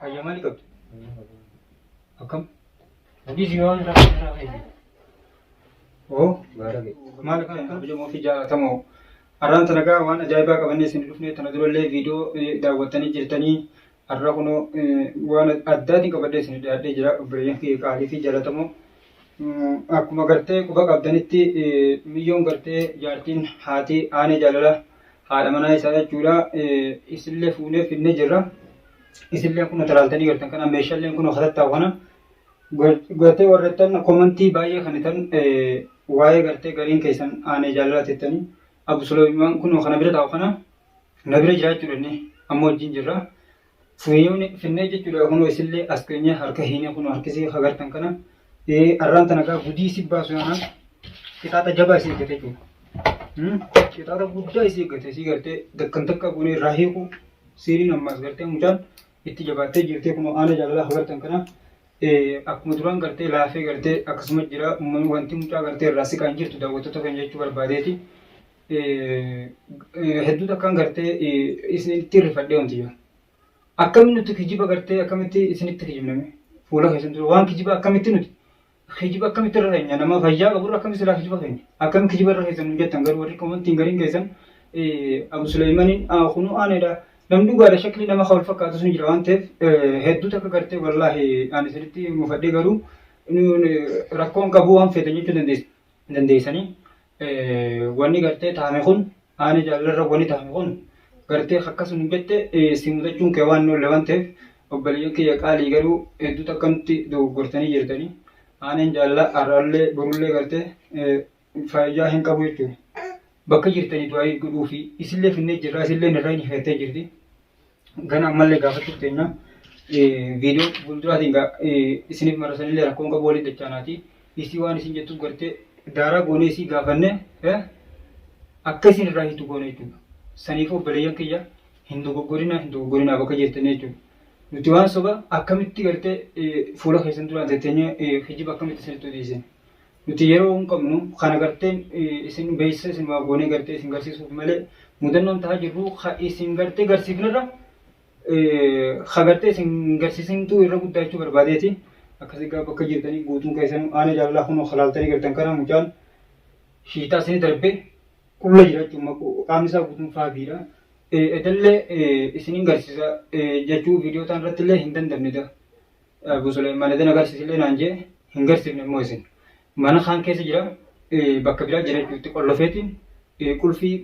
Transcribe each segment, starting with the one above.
Fayyaa maalii qabdu? Akkam? Hojii si waan irraa irraa ka'e. Oo, baarage. Maal akka kabajamoo fi jaallatamoo. Har'aan tana gaa waan ajaa'ibaa qabannee isin dhufne tana durallee viidiyoo daawwattanii jirtanii har'a kunoo waan addaatiin qabadhee isin dhiyaadhee jira obboleeyyan kiyya qaalii fi jaallatamoo. Akkuma gartee quba qabdanitti miyyoon gartee jaartiin haati aanee jaalala haadha manaa isaa jechuudha. Isillee fuunee finnee jirra. Isillee kun talaaltanii gartan kana meeshaaleen kun hatattaa'u kana gartee warreettan komantii baay'ee kan itan waa'ee gartee gariin keessan aanee jaalalaa tettanii Abu Suleymaan kun kana bira taa'u kana na bira jira jechuudha inni amma wajjin jirra. Fuunee finnee jechuudha kunoo isillee as keenyee harka hiinee kunoo harkisii agartan kana arraan tana gaa gudii si baasu yana qixaaxa jabaa isii eeggate jechuudha. Qixaaxa guddaa isii eeggate isii gartee dakkan takka goonee irraa hiiku siiriin ammaas gartee mucaan itti jabaattee jirtee kunoo aana jaalalaa agartan kana akkuma duraan gartee laafee gartee akkasuma jira wanti mucaa gartee irraa siqaa hin jirtu daawwattoota keenya jechuu barbaadeeti. Hedduu takkaan gartee isinitti rifadhee wanti jiru. Akkamitti nuti kijiba gartee akkamitti isinitti kijibname fuula keessan dura waan kijiba akkamitti nuti kijiba akkamitti irra keenya nama fayyaa qaburra akkamitti silaa kijiba keenya akkamitti kijiba irra keessan nu jettan garuu warri komantiin gariin keessan Abu Suleeymaniin kunuu aanedha namni dhugaadha shakli nama wal fakkaatu sun jira waan ta'eef hedduu takka gartee wallaahi ani isinitti mufadhee garuu rakkoon qabu waan feetan jechuu dandeessu. Dandeessanii wanni gartee taame kun aanee jaalarra wanni taame kun gartee akkas nu jette si mudachuun kee waan hin oolle waan ta'eef obboleeyyan kiyya qaalii garuu hedduu takka nutti dogoggortanii jirtanii aaneen jaalala har'aallee borullee gartee fayyaa hin qabu jechuudha. Bakka jirtanii du'aa godhuu fi isillee finnee jirra isillee irraa hin feettee jirti. Gana ammallee gaafachuuf teenya viidiyoo fuulduraatiin isiniif marasanillee rakkoon qabu waliin dachaanaati. Isii waan isin jettuuf gartee daaraa goonee isii gaafanne akka isin irraa hiitu goone jechuudha. Saniif obboleeyyan kiyya hin dogoggorinaa hin dogoggorinaa bakka jirtanii jechuudha. Nuti waan soba akkamitti gartee fuula keessan duraan tetteenye kijiba akkamitti isinitti odeessine. Nuti yeroo hin qabnu kana gartee isin beeksisa isin waa goonee gartee isin garsiisuuf malee mudannoon tahaa jirru ka isin gartee garsiifnirra ka gartee isin garsiisintu irra guddaa jechuu barbaadeeti. Akkasii gaa bakka jirtanii guutuun keessan aana jaalalaa kunoo kalaaltanii gartan kana mucaan shiitaa isin darbee qulla jira jechuun qaamni isaa guutuun faabiidha. Edallee isinin garsiisa jechuu viidiyoo ta'an irratti illee hin dandamne da. Abu Suleymaan edan agarsiisillee naan jee hin garsiifne immoo isin. Mana kaan keessa jira bakka biraa jira jechuun itti qollofeetiin qulfii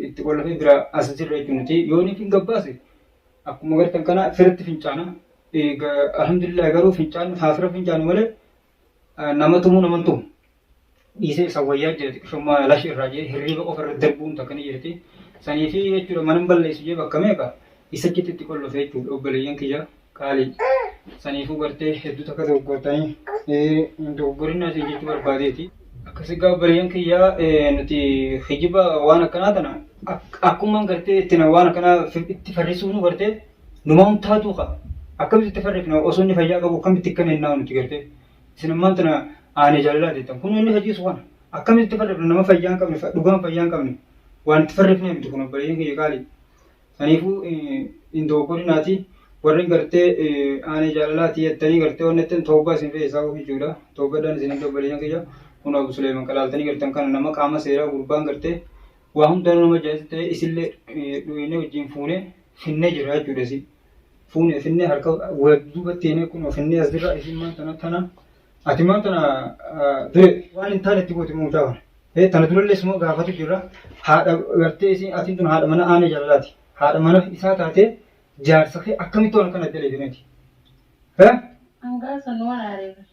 itti qollofee bira as jirra jechuun nuti yoo inni hin gabbaase akkuma gartan kana firatti fincaana. Alhamdulillah garuu fincaan haa fira fincaanu malee nama tumuu nama tumu. Dhiisee isa wayyaa jira xiqqishummaa lashi irraa jee hirriiba qofa irra darbuun takka ni jirti. Sanii fi jechuudha mana hin balleessu jee bakka meeqa isa achitti itti qollofe jechuudha obboleeyyan kiyya qaalii. Saniifuu gartee hedduu takka dogoggortanii hin dogoggorinaa isin jechuu barbaadeeti. Akkasi gaa obboleeyyan kiyya nuti kijiba waan akkanaa tana akkumaan gartee itti waan akkanaa itti farrisuu nu gartee numa huntaatu ka akkamitti itti farrifna osoo inni fayyaa qabu akkamitti akkana hennaa nuti gartee. Isin ammaan tana aanee jaalalaa jettan. Kun inni fayyisuu kana. Akkamitti itti farrifna nama fayyaa hin qabne dhugaan fayyaa hin qabne. Waan itti farrifnee miti kun obboleeyyan kiyya qaalii. Saniifuu hin dogoggorinaati. Warri gartee aanee jaalalaati jettanii gartee wanni jettan toobbaa isin fe'isaa jechuudha. Toobbaadhaan isin hin obboleeyyan kiyya. Kun Abu Suleeman qalaaltanii gartan kana nama qaama seeraa gurbaan gartee waa hundaanuu nama jaallatu ta'e isillee dhuyinee wajjin fuunee finnee jira jechuudha isin. Fuune finnee harka wal duubatti heenee kun finnee as jirra isin maan tana tana ati maan tana dure waan hin taane itti gooti mucaa kana. Ee tana durallee suma gaafatu jirra haadha gartee isin atiin tun haadha mana aanee jaalalaati. Haadha mana isaa taatee jaarsa kee akkamitti waan akkana daleetu Hee? Hangaa sun waraaree bar.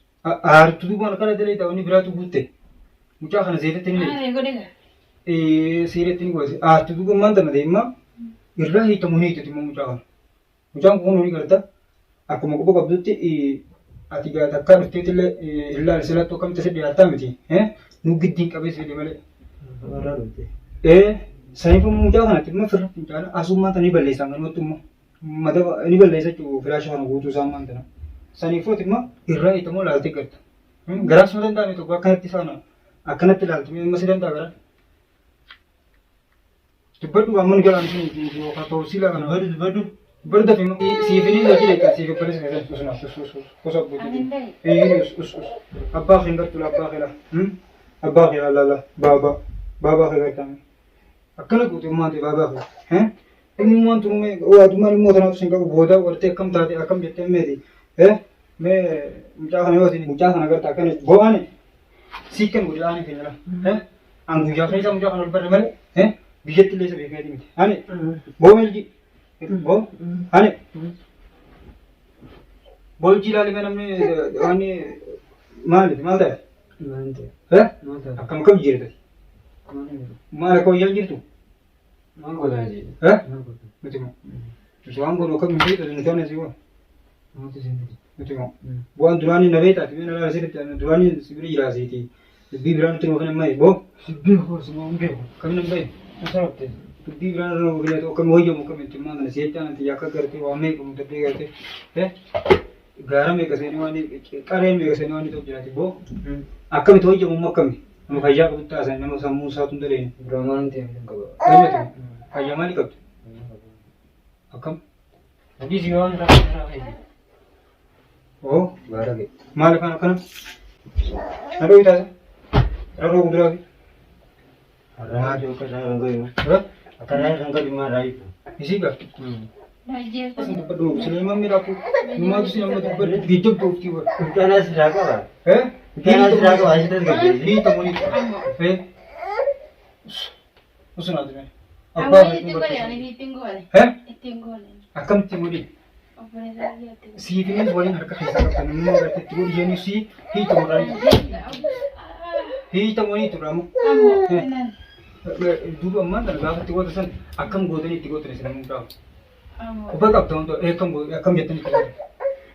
Aartu duuba waan akkana daleeta wanni biraatu guutte. Mucaa kana zeetatti ni leeti. Aaree godhe gaa. Seeratti ni goote. Aartu duuba maal tana deemma irraa hiikamu ni hiiktati immoo mucaa kana. Mucaan kun ni garta akkuma quba qabdutti Ati gaa takkaa dhufteetillee hin laali silattuu akkamitti si dhiyaattaa miti. Nu giddiin qabee si fide malee. Irraa dhufte. Ee saniifuu mucaa kanatti immoo firra fincaana asummaa tanii balleessan kanumatti immoo madaba ni balleessa jechuudha filaasha kana guutuu isaa ammaan tana. Saniifuu ati immoo irraa hiikamoo laaltee garta. Garaan suma danda'ame tokko akkanatti saana akkanatti ilaaltu amma si danda'a garaan. Dubbadhu amma nu jalaan sun yookaan ta'uu kana. Dubbadhu dubbadhu. Dubbadhu dafii immoo siif ni hojii leeqa siif obboleessa keessan usuma us us us us abbuutii. Anillee. Ee us us us abbaa kee hin gartu abbaa kee laa abbaa kee laa laa baabaa baabaa kee gartaame. Akkana goote ummaan ta'e baabaa kee. Inni waan turume waadummaan immoo tanaaf sin qabu booda wartee akkam taate akkam jettee meeti. Mee mucaa kana yoo mucaa kana garta akkana bo'aani siikkan godhe aani keenya laa. An guyyaa keessa mucaa kana ol barre malee biyyatti illee isa beekmeeti miti. Ani boo meelji boo ani boolji ilaalime namni waan maali maal ta'e? Maal ta'e? Maal ta'e? Akkam akkam jirta? Maal akka wayyaan jirtu? Maal godhaa jee? Maal godhaa? Nuti moo? Nuti waan godhu akkam hin beektu nuti waan asii waan. Maaltu isin fide? Nuti moo? Bu'aan duraanii na beektaati mee na laala sirriitti duraanii si bira jiraasiiti. Dubbii biraa nutti nuuf hin maye boo. Si beeku osuma hin beeku. Akkamiin hin bahe? Asirratti. Dubbii biraa irra nuuf hin akkam wayyamu akkamitti immoo kana si'achaa nanti yakka gartee waa meeqa muddatee gartee. Gaara meeqa seenee waan qareen meeqa seenee waan ta'u jiraati boo. Akkamitti wayyamu immoo akkami? Nama fayyaa qabutti taasan nama sammuu isaatu hin daleene. Biraa maal ta'e hin qaba. Eenyutu? Fayyaa maalii qabdu? Akkam? Hojii si waan irraa irraa fayyadu. Oo Gaara ga'e. maal afaan akkana? Na dhooyi taasa. Rarroo kuduraa fi. Har'aa akka irraa kan gahu. Akka irraa kan gahu maal raayifu. Isii gaa. Ajjeesu. Dubbadhu Suleeman miidhaku. Numaatu si nama dubbadhu gidduu oftii bara. Fincaanaa sirraa qaba. Eh? Fincaanaa sirraa qaba asitti as gaggeessi. Hiita muni. Eh? Usunaa tume. Amma itti godhe ani ittiin goone. Eh? Ittiin goone. Akkamitti godhi? Obboleessa kiyya itti godhe. Siifinis waliin harka keessaa qabdan immoo agartee itti godhi jennu si hiita murraa. Hiita muni turaamu. Ammoo nan Duuba ammaan kana gaafa itti goote san akkam gootanii itti gootan isin ammoo gaafa. ammoo. Quba qabda wanta akkam akkam jettanii itti goote.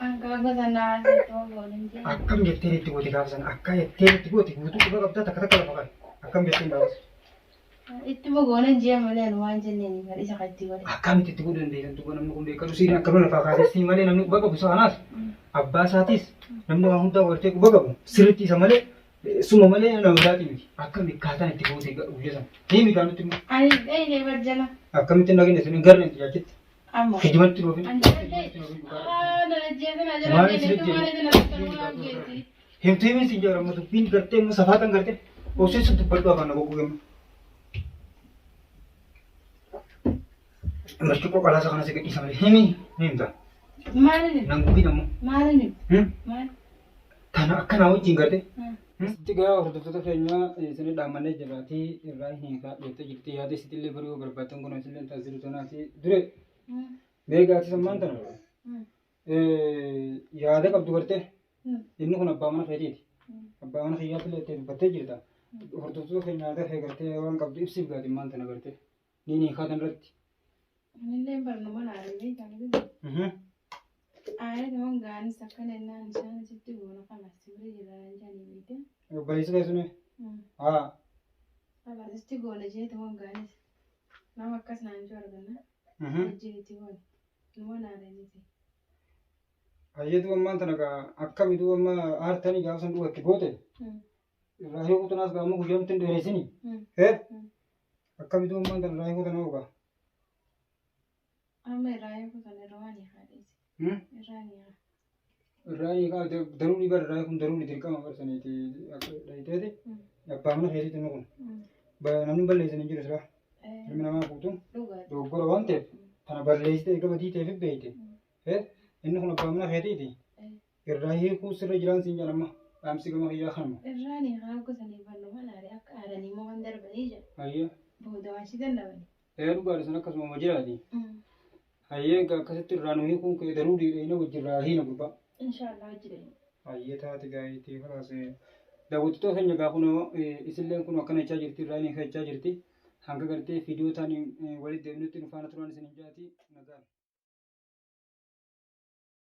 Angaa gosa naa itti goone hin jee. Akkam jettee itti goote gaafa sana akka jettee itti goote guutuu quba qabda takka takka lafa kaa'e. Akkam jetteen gaafas. Itti goone hin jee malee ani waan jenneen hin isa kan itti godhe. Akkamitti itti godhuu dandeessan duuba namni kun beekamu siin akkama lafaa kaasee sii malee namni quba qabu isa kanaas abbaa isaatis namni waan hundaa wartee quba qabu sirriitti isa malee suma malee nama biraatii miti. Akkami akkaataan itti goote guyyaa sana. Ni miidhaa nutti immoo. Ani dhayne barjala. Akkamitti hin dhagine sun hin garne itti jaachitti. Ammoo. Kijibatti roofin. Ani jallee. Aa na ajjeesan na jala Maal deemee isin maal isin ajjeese? akka geessi. Himtuu himin sin jaalamma dubbiin gartee immoo safaatan gartee obsiisu dubbadhu afaan na goggogee immoo. Barcuqqoo qalaasa kana si gadhiisa malee himi ni himta. Maalin Nan gugin ammoo. maalin maal? Tana akkanaa wajjin gartee. Sitti gaa hordoftoota keenya isin dhaammannee jiraatii irraa hin jettee jirti yaada isitillee baruu yoo barbaaddan kun isillee taasisu tanaati dure mee gaati sammaan tana yaada qabdu gartee inni kun abbaa mana keetiiti. Abbaa mana kiyyaatti illee itti dubbattee jirta. Hordoftoota keenya yaada kee gartee waan qabdu ibsiif gaati maal tana gartee. Ni ni kaatan irratti. Anillee barnuma naa beekaa. Aayet gaanis akkana innaan isaan asitti goona kana sibira jiraan jedhanii beekte. Obboleessi keessume. Haa. Kana asitti goona jeete gaanis nama akkas naan jiru arganna. Wajjin itti goone. Numa naadaniiti. Hayyeetu ammaan tana gaa akkamitu amma aartanii gaafa san dhugatti goote. Irraa hiikuu tanaas gaa amma guyyaa nutti hin dheeresini. Akkamitu ammaan tana irraa hiikuu tana ogaa. Amma irraa eeguu sana irraa waan hiikaadhees. Irraa ni hiika. Irraa hiikaa daruun bara irraa hiikuun daruun dirqama barsaniiti akka dhayiteeti. Abbaa mana keetiitti inni kun. Namni balleessan hin jiru silaa. Ilmi namaa guutuun Dhugaadha. dogoggora waan ta'eef tana balleessite eega badii ta'eef beekte. Inni kun abbaa mana keetiiti. Irraa hiikuu sirra jiraan siin jedhama. Dhaamsi gama kiyyaa kanuma. Irraa ni hiikaa gosanii barnuma naadhe akka aadanii immoo waan darbanii jedhu. Hayyee. Booda waan shi danda'ani. Ee dhugaadha sun akkasuma jiraati. Hayyee egaa akkasitti irraa nu hiikuun kee daruu dhiidhayina wajjirraa hiina gurbaa. Inshaallah hojii Hayyee taate gaa'eetii kalaas daawwattoota keenya gaa kunoo isilleen kun akkana jechaa jirti irraa ni jechaa jirti. Hanga gartee viidiyoo taaniin walitti deebinutti nu faana turan isin hin jaati nagaan.